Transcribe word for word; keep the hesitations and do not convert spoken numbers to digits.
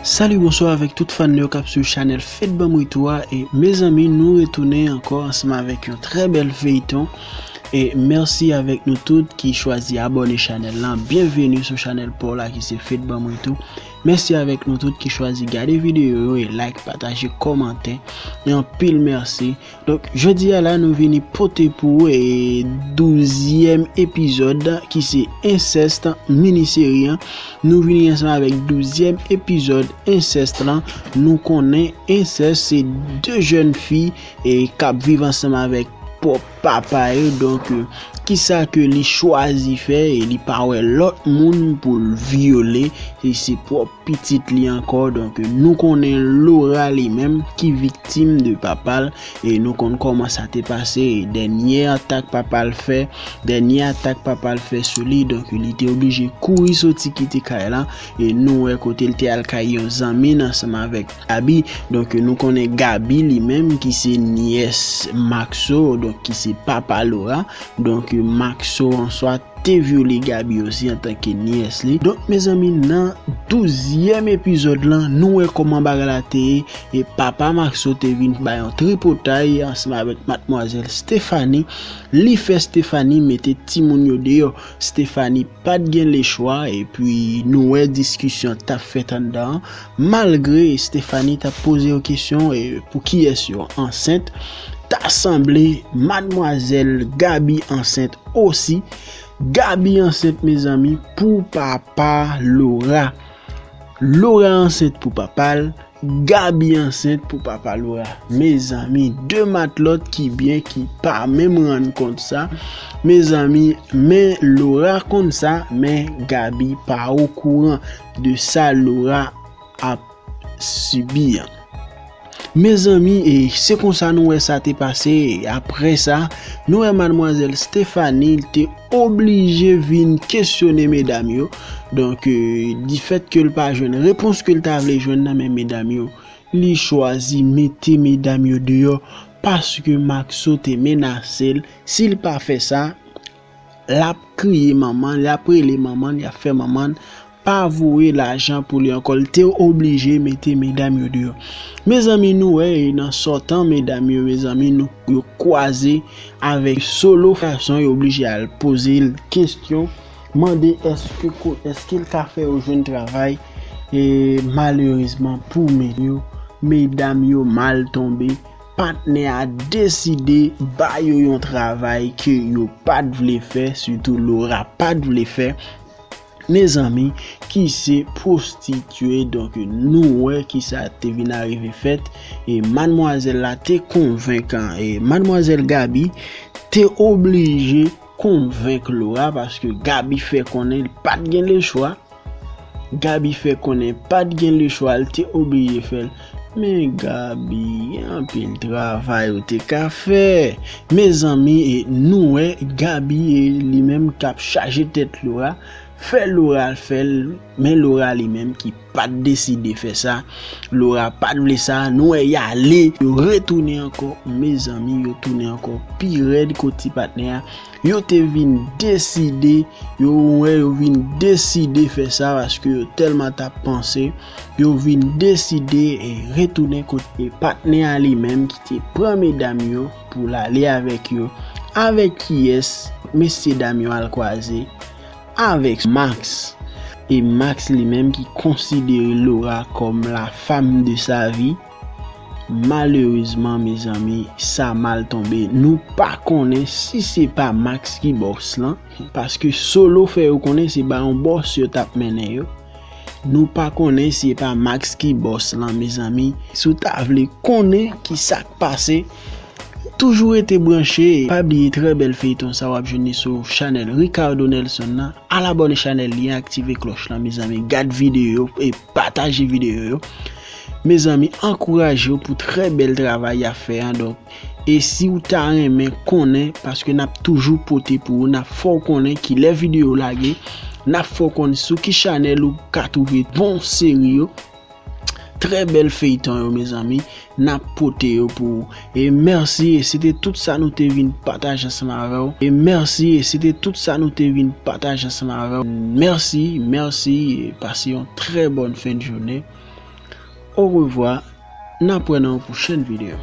Salut, bonsoir avec tout fan yo k ap swiv chanèl Fed Banm Retou a. E mezanmi, nou retounen ankò ansanm avèk yon trè bèl feyton. E mèsi avèk nou tout ki chwazi abòne chanèl lan. Byenveni sou chanèl pa w la ki se Fed Banm Retou. Mèsi avèk nou tout ki chwazi gade videyo yo e like, pataje, kòmante. E anpil mèsi. Donk, jodi a la, nou vini pote pou ou e douzyèm epizòd ki se Ensèst mini seri an. Nou vini ansanm avèk douzyèm epizòd Ensèst lan. Nou konnen ensèst se de jèn fi e k ap viv ansanm avèk pwòp papa yo. Donk, kisa ke li chwazi fè e li pa wè lòt moun pou l vyole, e se pwòp pitit li ankò. Donk, nou konnen Laura li menm ki viktim de papa l, e nou konn kòman sa te pase, e dènye atak papa l fè, dènye atak papa l fè sou li, donk li te oblije kouri soti kite kay la, e nou wè kote l te al kay yon zanmi l ansanm avèk Gaby. Donk, nou konnen Gaby li menm ki se nyès Maxo, donk ki se papa Laura. Donk, Maxo answa te vyole Gaby osi antanke nyès li. Donk, mezanmi, nan douzyèm epizòd lan, nou wè kòman bagay la te ye, e papa Maxo te vin bay yon tripotay ansanm avèk madmwazèl Stephanie. Li fè Stephanie mete timoun yo deyò. Stephanie pa t gen lechwa, epi nou wè diskisyon t ap fèt anndan an. Malgre Stephanie t ap poze yo kesyon, e, pou kiyès yo ansent, ta sanble madmwazèl Gaby ansent osi. Gaby ansent, mezanmi, pou papa Laura. Laura ansent pou papa l, Gaby ansent pou papa Laura. Mezanmi, de matlòt ki byen ki pa menm rann kont sa. Mezanmi, men Laura konn sa, men Gaby pa okouran de sa Laura ap sibi an. Mezanmi, e se konsa nou wè sa te pase. E apre sa, nou wè madmwazèl Stephanie te oblije vin kesyone medam yo. Donk, e, difèt ke l pa jwenn repons ke l ta vle jwenn nan men medam yo, li chwazi mete medam yo deyò paske Maxo te menase l. Si l pa fè sa, l ap kriye manman l, l ap rele manman l, l ap fè manman l pa voye lajan pou li ankò. L te oblije mete medam yo deyò. Mezanmi, nou wè, e nan sòtan medam yo, mezanmi, nou, yo kwaze avèk Solo Fason, yo oblije al poze l kesyon, mande èske ko-, èske l ka fè yo jwenn travay. E malerezman pou medam yo, medam yo mal tonbe. Patnè a deside ba yo yon travay ke yo pa t vle fè, sitou Laura pa t vle fè, mezanmi, ki se pwostitye. Donk, nou wè kisa te vin arive fèt. E madmwazèl la te konvenk, e madmwazèl Gaby te oblije konvenk Laura, paske Gaby fè konnen li pa t gen lechwa. Gaby fè konnen pa t gen lechwa, l te oblije fè l. Men Gaby, anpil travay ou te ka fè. Mezanmi, e nou wè Gaby, e li menm k ap chaje tèt Laura, fè Laura fè l, men Laura li menm ki pa t deside fè sa. Laura pa t vle sa, nou wè y ale, yo retounen ankò, mezanmi, yo tounen ankò pi rèd kot ti patnè a. Yo te vin deside, yo wè yo vin deside fè sa paske yo tèlman t ap panse, yo vin deside e retounen kote patnè a li menm ki te pran medam yo pou l ale avèk yo. Avèk kiyès mesye dam yo al kwaze? Avèk Max. E Max li menm ki konsidere Laura kòm la femme de sa vie. Malerezman, mezanmi, sa mal tonbe. Nou pa konnen si se pa Max ki bòs lan, paske Solo fè yo konnen se ba yon bòs yo t ap mennen yo. Nou pa konnen si se pa Max ki bòs lan, mezanmi. Si w ta vle konnen ki sa k pase, toujou rete branche. Pa bliye trè bèl feyton sa w ap jwenn li sou chanèl Ricardo Nelson nan. Al abòne chanèl li an, aktive klòch lan, mezanmi. Gad videyo yo e pataje videyo yo. Mezanmi, ankouraje yo pou trè bèl travay y ap fè an. Donk, e si w ta renmen konnen, paske n ap toujou pote pou ou, n ap fè w konnen kilè videyo lage, n ap fè w konnen sou ki chanèl ou ka twouve bon seri yo, trè bèl feyton yo, mezanmi, n ap pote yo pou ou. E mèsi, e se te tout sa nou te vin pataje ansanm avè w. E mèsi, e se te tout sa nou te vin pataje ansanm avè w. Mèsi, mèsi, e pase yon trè bòn fen de jounen. Orevwa, n ap wè nan yon pwochèn videyo.